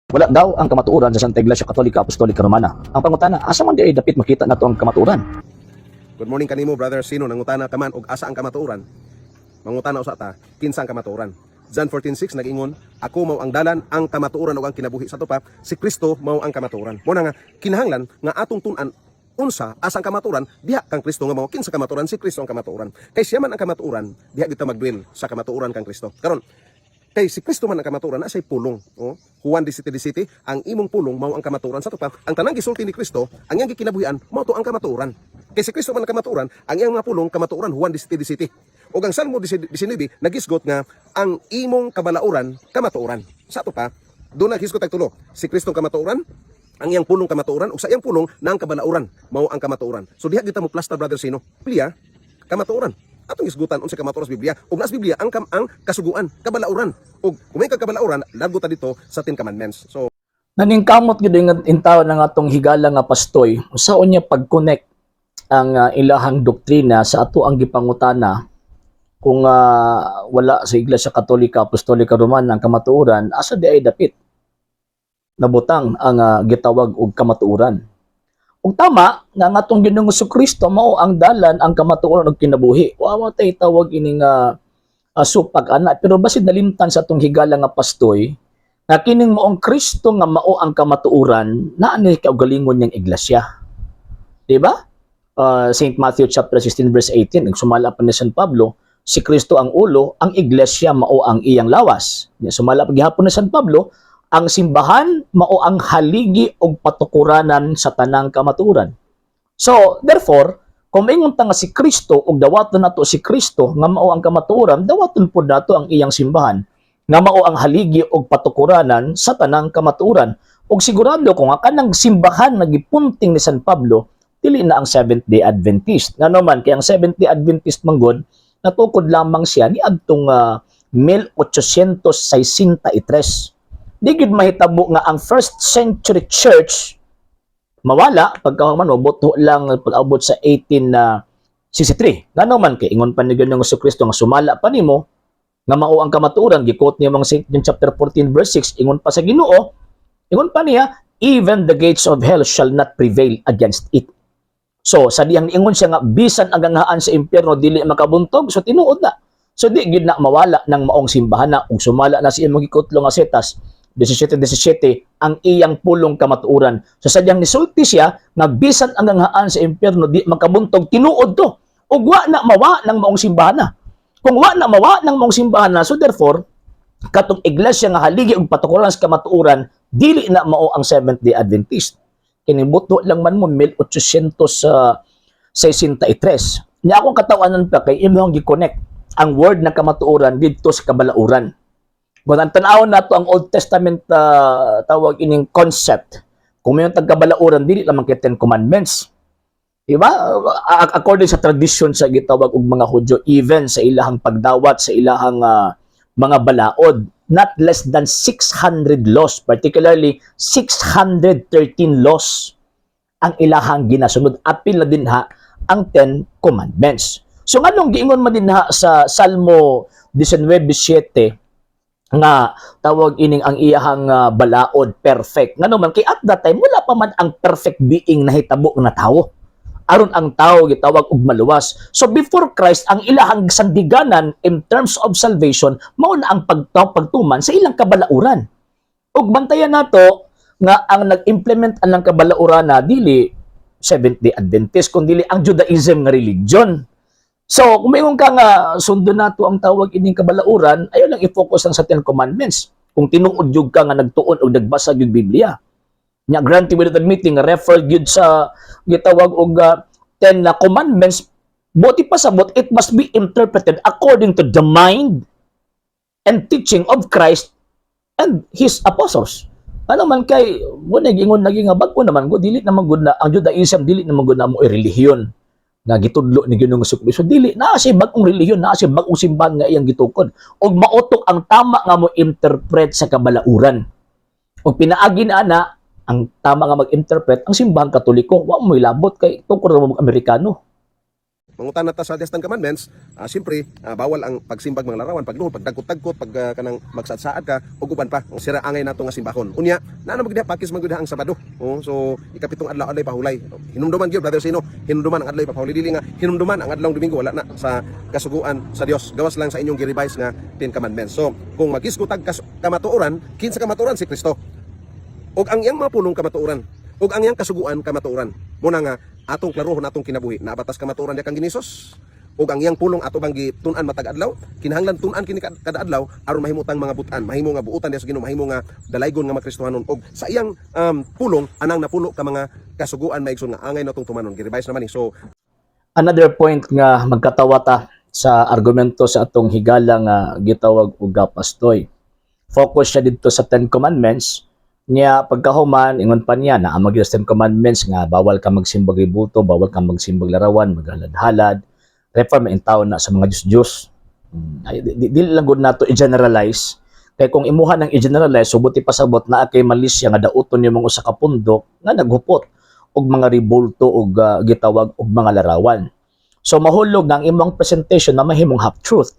Wala daw ang kamatuoran sa Santa Iglesia Katolika Apostolika Romana. Ang pangutana, asa man diay dapit makita nato ang kamatuoran? Good morning kanimo, Brother Sino. Nangutana ka man og asa ang kamatuoran. Mangutana usa ta, kinsa ang kamatuoran? John 14:6 nag-ingon, "Ako mao ang dalan, ang kamatuoran ug ang kinabuhi." Sa ato pa, si Kristo mao ang kamatuoran. Mao na nga kinahanglan nga atong tun-an unsa asa ang kamatuoran diha kang Kristo nga mao kinsa kamatuoran. Si Kristo ang kamatuoran. Kay siya man ang kamatuoran, diha kita magdwell sa kamatuoran kang Kristo. Karon, kay si Kristo man ang kamatuoran, naa siya'y pulong. Oh, Juan 17:17, "Ang imong pulong mao ang kamatuoran." Sa ato pa, ang tanang gisulti ni Kristo, ang iyang gikinabuhian, mao to ang kamatuoran. Kay si Kristo man ang kamatuoran, ang iyang mga pulong kamatuoran, Juan 17:17. Ug ang Salmo 19 nagisgot nga ang imong kabalauran kamatuoran. Sa ato pa, doon naghisgot tag tulo. Si Kristo ang kamatuoran, ang iyang pulong kamatuoran, ug sa iyang pulong na ang kabalauran mao ang kamatuoran. So diha kita mo plasta, Brother Sino. Biblia, kamatuoran. Atong isgutan unsa kamatuoran sa Biblia. Ug nasa Biblia ang kasuguan, kabalauran. Ug kung may kabalauran, largo ta dito sa Ten Commandments. So Naningkamot gyud nga intaw ng atong higala nga pastoy, usaon niya pag-connect ang ilahang doktrina sa ato ang gipangutana kung wala sa Iglesia Katolika Apostolika Romana ang kamatuoran, asa di ay dapit nabutang ang gitawag og kamatuoran? Ug tama nga ang atong Ginoong Kristo mao ang dalan, ang kamatuoran ug kinabuhi. Wa mo tay tawag ining supag ana, pero basin nalimtan sa atong higala nga pastoy nga kining maong Kristo nga mao ang kamatuoran naa ni kaugalingon niyang iglesia. Di ba? St. Matthew chapter 16 verse 18, sumala pa ni San Pablo, si Kristo ang ulo, ang iglesia mao ang iyang lawas. Ya, sumala pa gihapon ni San Pablo, ang simbahan mao ang haligi og patukuranan sa tanang kamatuoran. So, therefore, kung maingon ta nga si Kristo ug dawaton nato si Kristo nga mao ang kamatuoran, dawaton pud nato ang iyang simbahan nga mao ang haligi og patukuranan sa tanang kamatuoran. Ug sigurado ko nga kanang simbahan nga gipunting ni San Pablo dili na ang Seventh-day Adventist. Ngano man kay ang Seventh-day Adventist manggod natukod lamang siya ni adtong 1863. Di gid mahitabo nga ang first century church mawala pagka man mobuto lang pag-abot sa 1863. Ngano man kay ingon pa ni Ginoong Kristo nga sumala pa nimo nga mao ang kamatuoran, gi-quote niya mga St. John chapter 14 verse 6, ingon pa sa Ginoo, ingon pa niya, "Even the gates of hell shall not prevail against it." So sa diyang ingon siya nga bisan ang ganghaan sa impyerno dili makabuntog, so tinuod na. So di gid na mawala ng maong simbahan na, ug sumala na sa imong gikutlo nga Setas 17:17, ang iyang pulong kamatuoran. So sadyang nisulti siya nga bisan ang ganghaan sa impyerno di makabuntog, tinuod to. Ug wa na mawa ng maong simbahan na. Kung wa na mawa ng maong simbahan na, so therefore, katong iglesia nga haligi og patukuran sa kamatuoran, dili na mao ang Seventh-day Adventist. Kinibuto lang man mo 1863. Nya akong katawanan pa kay imong gi-connect ang word na kamatuoran didto sa kabalauran. Kung ang tan-awon nato ang Old Testament tawag ining concept, kung may tagkabalauran, dili lamang kay Ten Commandments. Diba? According sa tradition sa gitawag og mga Hudyo, even sa ilahang pagdawat, sa ilahang mga balaod, not less than 600 laws, particularly 613 laws ang ilahang ginasunod. Apil na din ha ang Ten Commandments. So nganong giingon man din ha sa Salmo 19:7 nga tawag ining ang iyahang balaod perfect? Ngano man kay at that time wala pa man ang perfect being nahitabo nga tawo aron ang tao gitawag og maluwas. So before Christ, ang ilahang sandiganan in terms of salvation mao na ang pagtuman sa ilang kabalauran. Ug bantayan nato nga ang nag-implement anang kabalauran na dili Seventh Day Adventist kundi ang Judaism nga religion. So, kung mayroon ka nga sundon nato ang tawag ining kabalauran, ayaw lang i-focus lang sa Ten Commandments. Kung tinuod jud ka nga nagtuon o nagbasa gyud Biblia. Nya granted without admitting nga refer gyud sa gitawag og Ten na Commandments, buti pa sabot it must be interpreted according to the mind and teaching of Christ and his apostles. Ano man kay mo nag-ingon lagi nga bag-o naman gud, dili naman gud na ang Judaism, dili naman gud na mo relihiyon nga gitudlo ni Ginoong Kristo. Dili naa siya bag-ong relihiyon, naa siya bag-ong simbahan nga iyang gitukod ug mautok ang tama nga mo interpret sa kabalauran. Ug pinaagi na ana ang tama nga mag-interpret ang Simbahang Katoliko. Wa mo labot kay tukod ra mo Amerikano. Mangutana ta sa Ten Commandments, siyempre bawal ang pagsimbag mga larawan, pagluhod, pagdagkot-dagkot, pag kanang magsaad-saad ka ug uban pa. Ang sira angay nato nga simbahon. Unya, naa na magdiha pakis man gyud ang Sabado. Oh, so ikapitong adlaw, adlay pahulay. Hinumduman gyud, Brother Sino, hinumduman ang adlay papahulay, dili nga hinumduman ang adlaw Domingo, wala na sa kasuguan sa Dios. Gawas lang sa inyong gi-revise nga Ten Commandments. So, kung magisgutag kamatuoran, kinsa kamatuoran? Si Kristo. Ug ang iyang mga pulong kamatuoran. Ug ang iyang kasuguan kamatuoran. Muna nga atong klarohon atong kinabuhi. Naa ba tas kamatuoran diha kang Ginisos? Ug ang iyang pulong ato bang gitun-an matag adlaw? Kinahanglan tun-an kini kada adlaw aron mahimutang mga butan, mahimo nga buutan diha sa Ginoo, mahimo nga dalaygon nga mga Kristohanon og sa iyang pulong anang napulo ka mga kasuguan, mga igsoon, nga angay natong tumanon. Gi-revise naman ni. So Another point nga magkatawa ta sa argumento sa atong higala nga gitawag og Gapastoy. Focus siya dito sa Ten Commandments niya. Pagkahuman, ingon pa niya na ang mga Ten Commandments nga bawal ka magsimbag rebulto, bawal ka magsimbag larawan, maghalad-halad, refer man taon na sa mga Diyos-Diyos. Ay, di lang gud nato i-generalize kay kung imuha nang i-generalize, subuti pasabot na kay malisya nga dauton nimong usa ka pundok nga naghupot og mga rebulto og gitawag og mga larawan. So mahulog nga ang imong presentation na mahimong half truth.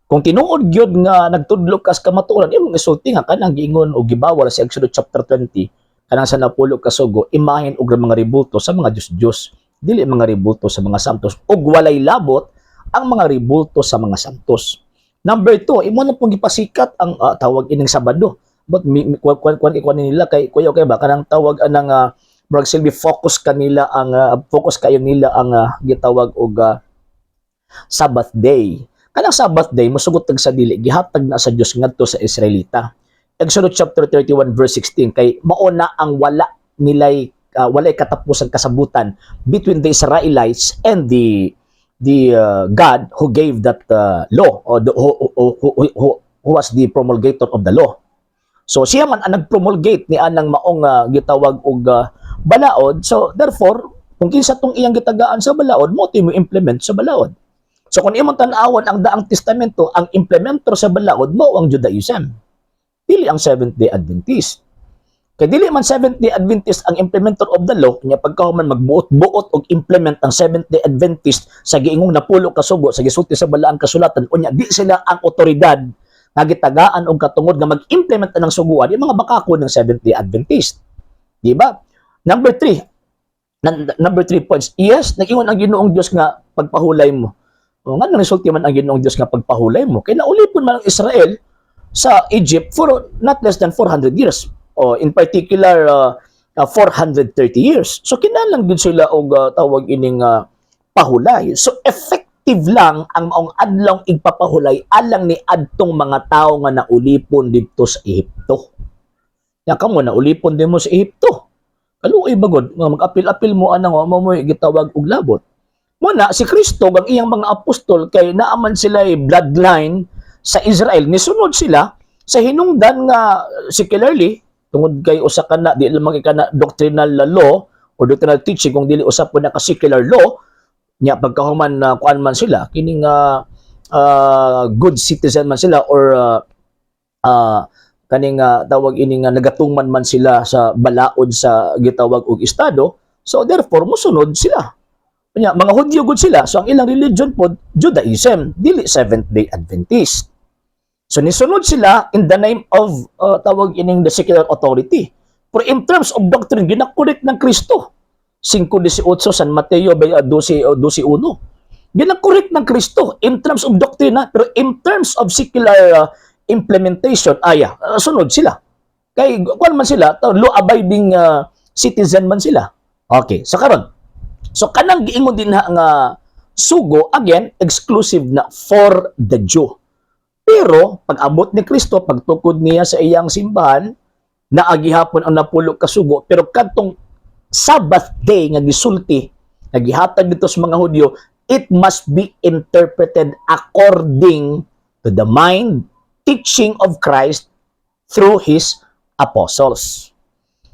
Kung tinuod gyud nga nagtudlo ka sa kamatuoran, imong isulti nga kanang giingon og gibawal sa Exodus chapter 20, kanang sa napulo ka sugo, imahin og mga rebulto sa mga Diyos-Diyos, dili mga rebulto sa mga santos, ug walay labot ang mga rebulto sa mga santos. Number 2, imo na pong gipasikat ang tawag ining Sabado. But mi, mi, kwan kwan kwan kwan nila kay kuya, okay ba kanang tawag anang murag silbi focus kanila ang focus kayo nila ang gitawag og Sabbath day. Kanang Sabbath day, mosugot tag sa dili, gihatag na sa Dios ngadto sa Israelita. Exodus chapter 31 verse 16, kay mao na ang wala nilay walay katapusan kasabutan between the Israelites and the God who gave that law or the, who was the promulgator of the law. So siya man ang nagpromulgate ni anang maong gitawag og balaod. So therefore, kung kinsa tong iyang gitagaan sa balaod, mo mo implement sa balaod. So kung imong tan-awon ang Daang Testamento, ang implementer sa balaod mao ang Judaism. Dili ang Seventh-day Adventist. Kay dili man Seventh-day Adventist ang implementer of the law, nya pagkahuman magbuot-buot og implement ang Seventh-day Adventist sa giingong napulo ka sugo sa gisulti sa balaang kasulatan, unya di sila ang otoridad nga gitagaan og katungod nga mag-implement ng suguan, yung mga bakako ng Seventh-day Adventist. Di ba? Number 3, number 3 points. Yes, nag-ingon ang Ginoong Dios nga pagpahulay mo. O nga resulti man ang Ginoong Dios nga pagpahulay mo. Kay naulipon man ang Israel sa Egypt for not less than 400 years. O in particular 430 years. So kinahanglan gid sila og tawag ining pahulay. So effective lang ang maong adlaw igpapahulay alang ni adtong mga tawo nga naulipon didto sa Ehipto. Ya kamo, naulipon din mo sa Ehipto. Kaluoy bagod nga mag-apil-apil mo anang wa mo gitawag og labot. Muna si Kristo ang iyang mga apostol, kay naaman sila bloodline sa Israel, nisunod sila sa hinungdan nga secularly, tungod kay usa ka na di lamang ka na doctrinal law or doctrinal teaching kung dili usa po na ka secular law nya. Pagkahuman na kuan man sila kining good citizen man sila or kaning tawag ini nga nagatuman man sila sa balaod sa gitawag og estado, so therefore mosunod sila. Nya mga Hudyo gud sila, so ang ilang religion pod Judaism, dili Seventh Day Adventist. So nisunod sila in the name of tawag ining the secular authority, pero in terms of doctrine, gina-correct ng Kristo. 5:18, San Mateo 12 o 12:1, gina-correct ng Kristo in terms of doctrine, pero in terms of secular implementation aya sunod sila kay kuan man sila, law abiding citizen man sila. Okay, so karon, so kanang giingon din ha nga sugo, again, exclusive na for the Jew. Pero pag abot ni Kristo, pagtukod niya sa iyang simbahan, naagihapon ang napulo ka sugo, pero kadtong Sabbath day nga gisulti, nga gihatag dito sa mga Hudyo, it must be interpreted according to the mind teaching of Christ through His apostles.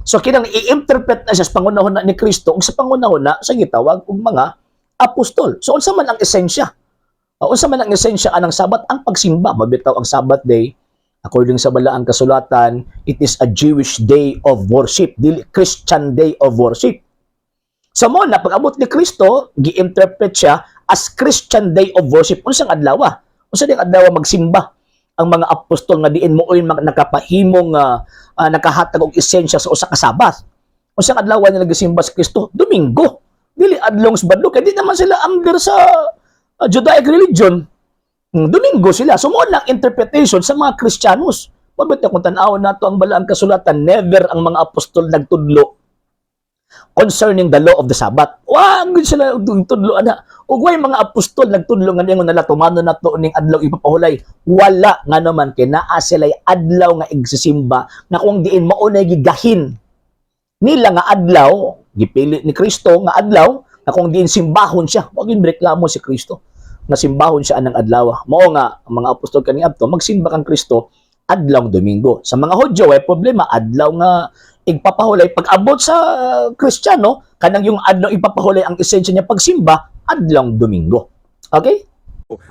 So kinang i-interpret na siya sa pangunahon na ni Kristo ug sa pangunahon na sa gitawag og mga apostol. So unsa man ang esensya? Unsa man ang esensya anang Sabat? Ang pagsimba. Mabitaw ang Sabbath day, according sa balaang kasulatan, it is a Jewish day of worship, dili Christian day of worship. So mo na pag-abot ni Kristo, gi-interpret siya as Christian day of worship. Unsang adlaw? Unsa ding adlaw magsimba ang mga apostol nga diin mo oy nakapahimong nakahatag og esensya sa usa ka Sabat? Unsang adlaw nila gisimba si Kristo? Domingo. Dili adlong Sabado kay di naman sila under sa Judaic religion. Domingo sila. So mao lang interpretation sa mga Kristiyanos. Mabit kung tan-awon nato ang balaang kasulatan, never ang mga apostol nagtudlo concerning the law of the Sabbath. Wa gud sila tudlo ana. Ug way mga apostol nagtudlo nga ningon nala tumano nato ning adlaw ipapahulay. Wala, nga naman kay naa sila adlaw nga igsisimba nga kung diin mao na gigahin nila nga adlaw, gipili ni Kristo nga adlaw nga kung diin simbahon siya. Wa gyud reklamo si Kristo nga simbahon siya anang adlaw. Mao nga ang mga apostol kaniadto magsimba kang Kristo adlaw Domingo. Sa mga Hudyo ay problema adlaw nga igpapahulay. Pag abot sa Kristiyano, kanang yung adlaw ipapahulay, ang esensya niya pagsimba adlaw Domingo. Okay?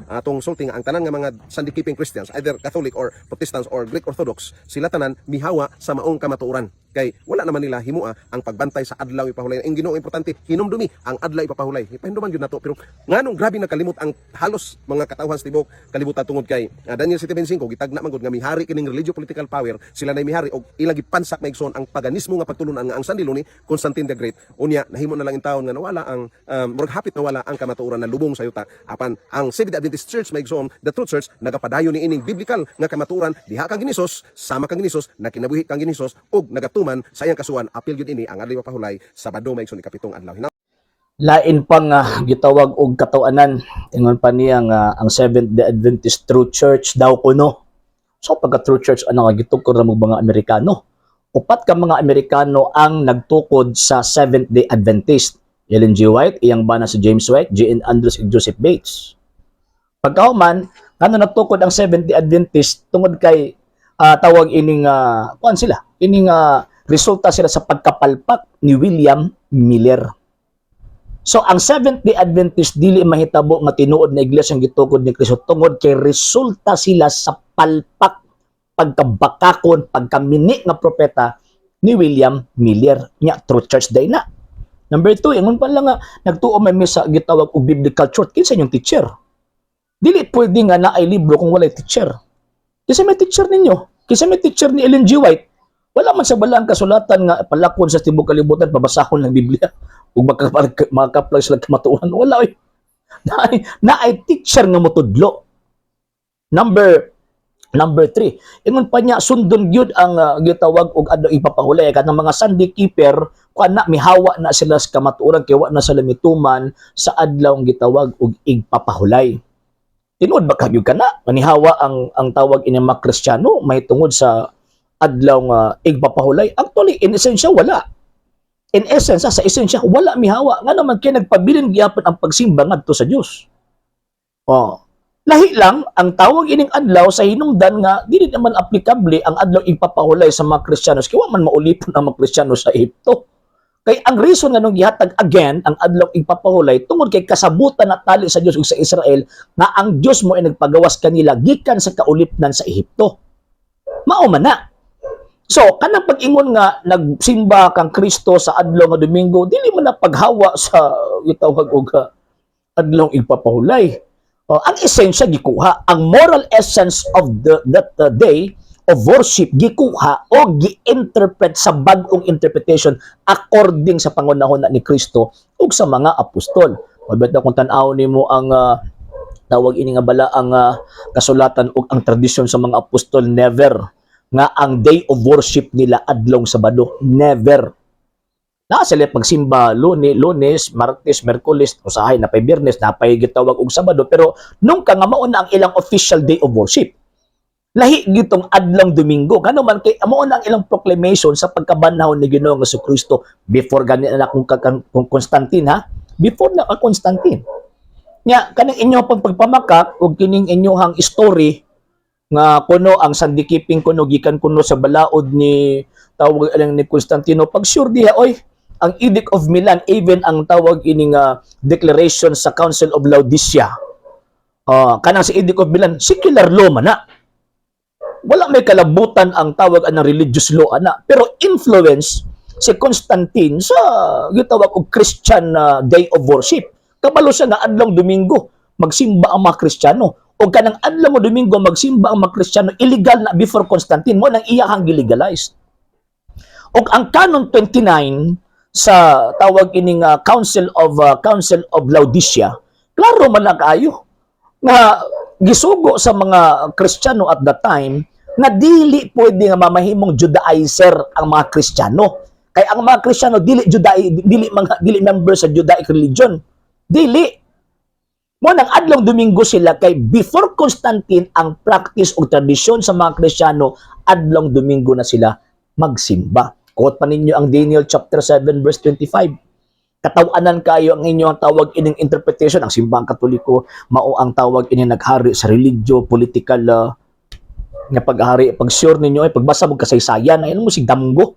Atong sulti nga ang tanan nga mga Sunday keeping Christians, either Catholic or Protestants or Greek Orthodox, sila tanan mihawa sa maong kamatuoran kay wala naman nila himua ang pagbantay sa adlaw ipahulay. Ang Ginoo importante hinumdumi ang adlaw ipapahulay. Ipahinduman gyud nato, pero nganong grabe nakalimot ang halos mga katawhan sa tibok kalibutan? Tungod kay Daniel 7:25, gitagna man gud nga mihari kining religio political power. Sila nay mihari og ilang gipansak, maigsoon, ang paganismo nga pagtulunan nga ang Sunday law ni Constantine the Great. Unya nahimo na lang in taon nga nawala ang murag hapit nawala ang kamatuoran na lubong sa yuta. Apan ang Seventh Adventist Church, maigsoon, the Truth Church, nagapadayon ni ining biblical nga kamatuoran diha kang Ginisos, sama kang Ginisos, nakinabuhi kang Ginisos ug nagatuman sa iyang kasuan. Apil gyud ini ang adlaw pahulay, Sabado, maigsoon, ikapitong adlaw. Lain pang gitawag og katawanan, ingon pa niya nga ang Seventh Day Adventist True Church daw kuno. So pagka True Church ano nga gitukod ra mo mga Amerikano. Upat ka mga Amerikano ang nagtukod sa Seventh Day Adventist: Ellen G. White, iyang bana si James White, J.N. Andrews ug Joseph Bates. Pagkahuman, ngano natukod ang Seventh Day Adventist? Tungod kay tawag ining kuan sila, ining resulta sila sa pagkapalpak ni William Miller. So ang Seventh Day Adventist dili mahitabo nga tinuod na iglesia ang gitukod ni Kristo tungod kay resulta sila sa palpak, pagkabakakon, pagkamini nga propeta ni William Miller. Nya true church day na? Number 2, ingon pa lang nga nagtuo may misa gitawag og biblical truth. Kinsa inyong teacher? Dili pwede nga naay libro kung walay teacher. Kinsa may teacher ninyo? Kinsa may teacher ni Ellen G. White? Wala man sa balaang kasulatan nga palakon sa tibok kalibutan, pabasahon ng Biblia ug makaplag sila kamatuoran. Wala oy. Naay teacher nga motudlo. Number 3, ingon pa niya sundon gyud ang gitawag og adlaw ipapahulay kanang mga Sunday keeper kuan na mihawa na sila sa kamatuoran kay wa na sila mituman sa adlaw ang gitawag og igpapahulay. Tinuod ba kagyud kana? Manihawa ang tawag ini mga Kristiyano mahitungod sa adlaw nga igpapahulay? Actually, in essence, wala. In essence, sa esensya, wala mihawa. Nga naman kay nagpabilin gyapon ang pagsimba ngadto sa Dios. Oh. Lahi lang ang tawag ining adlaw sa hinungdan nga dili naman aplikable ang adlaw ipapahulay sa mga Kristiyanos kay wa man maulipon ang mga Kristiyano sa Ehipto. Kay ang reason nga nung gihatag again ang adlaw ipapahulay tungod kay kasabutan na tali sa Dios ug sa Israel nga ang Dios mo ay nagpagawas kanila gikan sa kaulipnan sa Ehipto. Mao man na. So, kanang pag-ingon nga nagsimba kang Kristo sa adlaw nga Domingo, dili man na paghawa sa gitawag og adlaw ipapahulay. Oh, ang esensya gikuha, ang moral essence of the that day of worship gikuha o gi-interpret sa bag-ong interpretation according sa pangunahon na ni Kristo ug sa mga apostol. Mabet na kung tan-aw nimo ang tawag ini nga bala ang kasulatan ug ang tradisyon sa mga apostol, never nga ang day of worship nila adlong Sabado, never. Na sila pagsimba Lunes, Lunes, Martes, Miyerkules, usahay napay Biyernes, napay gitawag og Sabado, pero nung ka nga mao na ang ilang official day of worship. Lahi gitong adlong Domingo. Ngano man kay mao na ang ilang proclamation sa pagkabanhaw ni Ginoong Kristo before gani na kung Constantine ha, before na ka Constantine. Nya kaning inyo pang pagpamakak ug kining inyohang story nga kuno ang Sunday keeping kuno gikan kuno sa balaod ni tawag lang ni Constantino, pag sure diha oy ang Edict of Milan, even ang tawag ini nga declaration sa Council of Laodicea. Kanang sa Edict of Milan, secular law man na. Wala may kalabutan ang tawag anang religious law ana, pero influence si Constantine sa gitawag og Christian day of worship. Kabalo siya nga adlong Domingo magsimba ang mga Kristiyano. O kanang adlaw mo Domingo magsimba ang mga Kristiyano, illegal na before Constantine, mao nang iyahang gilegalize. Og ang Canon 29 sa tawag ining Council of Laodicea, klaro man na kaayo nga gisugo sa mga Kristiyano at that time nga dili pwede nga mamahimong Judaizer ang mga Kristiyano. Kay ang mga Kristiyano dili Judai, dili mga dili member sa Judaic religion. Dili. Mao nang adlong Domingo sila kay before Constantine, ang practice o tradisyon sa mga Kristiyano, adlong Domingo na sila magsimba. Quote pa ninyo ang Daniel chapter 7 verse 25. Katawanan kayo ang inyong tawag ining interpretation. Ang Simbahang Katoliko mao ang tawag ining naghari sa religyo, political nga paghari. Pag sure ninyo ay pagbasa mo kasaysayan ay ano mo si damgo.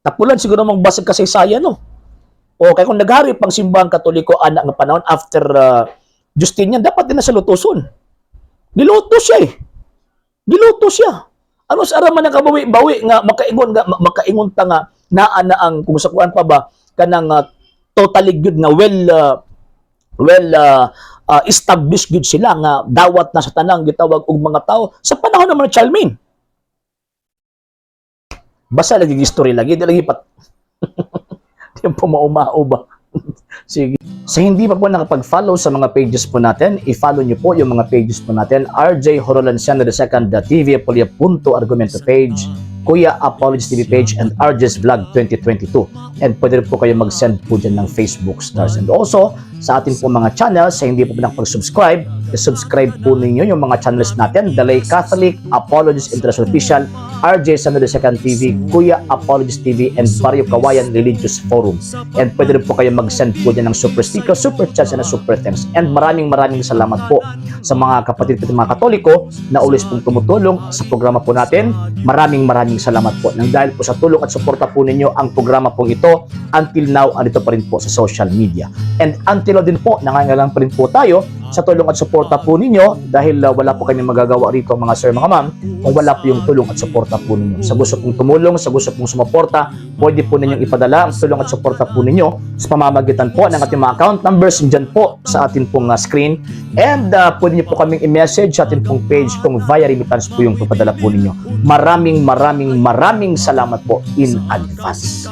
Tapulan siguro mong basa kasaysayan, no? O kay kung naghari pang Simbahang Katoliko ana nga panahon after Justinian, dapat din na sa lutuson. Giluto siya eh. Giluto siya. Ano sa araman ng kabawi-bawi nga makaingon ta nga naa na ang kung sa kuan pa ba kanang totally good nga well established good sila nga dawat na sa tanang gitawag og mga tao sa panahon naman ni Charlemagne. Basta lagi history lagi, di lagi pat di po maumao ba. Sige. Sa hindi pa po nakapag-follow sa mga pages po natin, i-follow niyo po yung mga pages po natin. RJ Horolanciano II TV Apolia Punto Argumento page, Kuya Apologies TV page, and RJ's Vlog 2022. And pwede rin po kayo mag-send po dyan ng Facebook stars. And also, sa atin po mga channels, sa hindi po po nakapag-subscribe, i-subscribe po ninyo yung mga channels natin. Dalay Catholic, Apologies International Official, RJ Sano II TV, Kuya Apologies TV, and Barrio Kawayan Religious Forum. And pwede rin po kayo mag-send po dyan ng super sticker, super chats, and super thanks. And maraming maraming salamat po sa mga kapatid po mga Katoliko na always pong tumutulong sa programa po natin. Maraming maraming salamat po. Nang dahil po sa tulong at suporta po ninyo, ang programa pong ito until now andito pa rin po sa social media. And until now din po, nangangailangan pa rin po tayo sa tulong at suporta po ninyo dahil wala po kami magagawa rito, mga sir, mga ma'am, kung wala po yung tulong at suporta po ninyo. Sa gusto pong tumulong, sa gusto pong sumuporta, pwede po ninyong ipadala ang tulong at suporta po ninyo sa pamamagitan po ng ating mga account numbers dyan po sa ating pong screen. And pwede niyo po kaming i-message sa ating pong page kung via remittance po yung papadala po ninyo. Maraming maraming maraming salamat po in advance.